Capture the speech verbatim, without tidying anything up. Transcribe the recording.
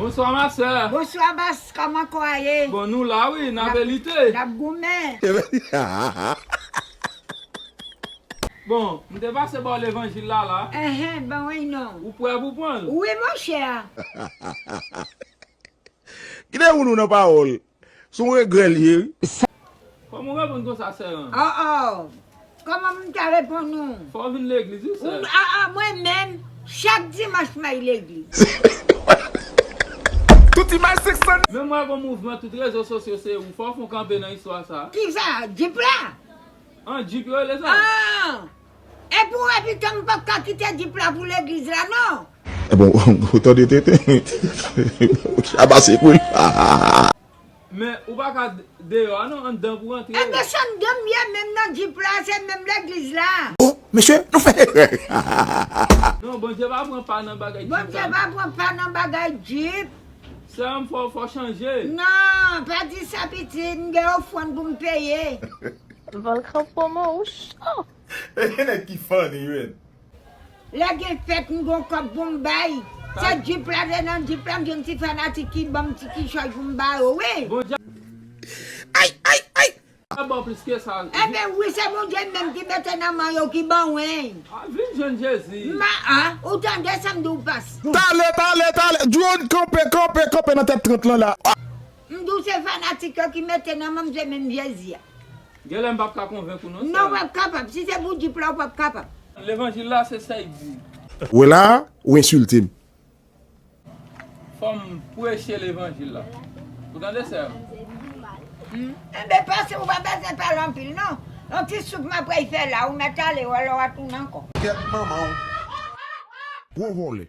Bonswa ma sè. Bonswa bas, kòman kò a ye? Bon, nou la wi, n ap lite. N ap goumen. Bon, m te pase ba w levanjil la la. Enhen, ban wi non. Ou prè pou pran l? Wi monchè. Kite ou nou nan pawòl. Se yon regrè l ye wi. Kòman w reponn konsa sè an? Oh oh. Kòman m ta reponn ou? Fò w vin legliz wi sè. Ah ah, mwen menm, chak dimanch m ay legliz. Tout imaj sèks lan. Menm mwen gon mouvman tout rezo sosyo se ou, fò w fon kanpe nan istwa sa. Kisa? Djip la? An djip yo rele sa. Ah! Epi w wè pitan m p ap ka kite djip la pou legliz la non. Bon, ou tande tenten. Chaba se pou l. Men ou pa ka deyò a non, anndan pou w antre. Enben se anndan m ye menm nan djip la, se menm legliz la. Oh, mesye, nou fè. Non, Bondye pa pran pa nan bagay djip. Bondye pa pran pa nan bagay djip. Sè m fò fò chanje. Non, pa di sa pitit, m gen ofrann pou m peye. Volkan pran mwen ou cho. E gen nèg ki funny wi. Lè gen fèt m gon kòb pou m bay. Se djip la, se nan djip la m jwenn ti fanatik ki ban m ti kichòy pou m ba yo wi. Ay ay ay. Sa bon plis ke sa. Enben wi, se Bondye menm ki mete nan men yo ki ban w. A vin jwenn Jezi. Ma a, ou tande sa m di w pas. Talè, talè, talè. John, kanpe, kanpe, kanpe nan tèt trant lan la. M di w se fanatik yo ki mete nan men m, se menm Jezi a. Genlè m p ap ka konvenk ou non sè. Non, w p ap kapab. Si se pou djip la, w p ap kapab. Levanjil la, se sa y di. Ou wè la, ou ensilte m. Fò m preche levanjil la. Ou tande sè m? Enben pase, ou pa bezwen pale anpil non. Yon ti soup m ap pral fè la, ou mèt ale, w a lè w a tounen ankò. Kèt manman w. Gwo vòlè.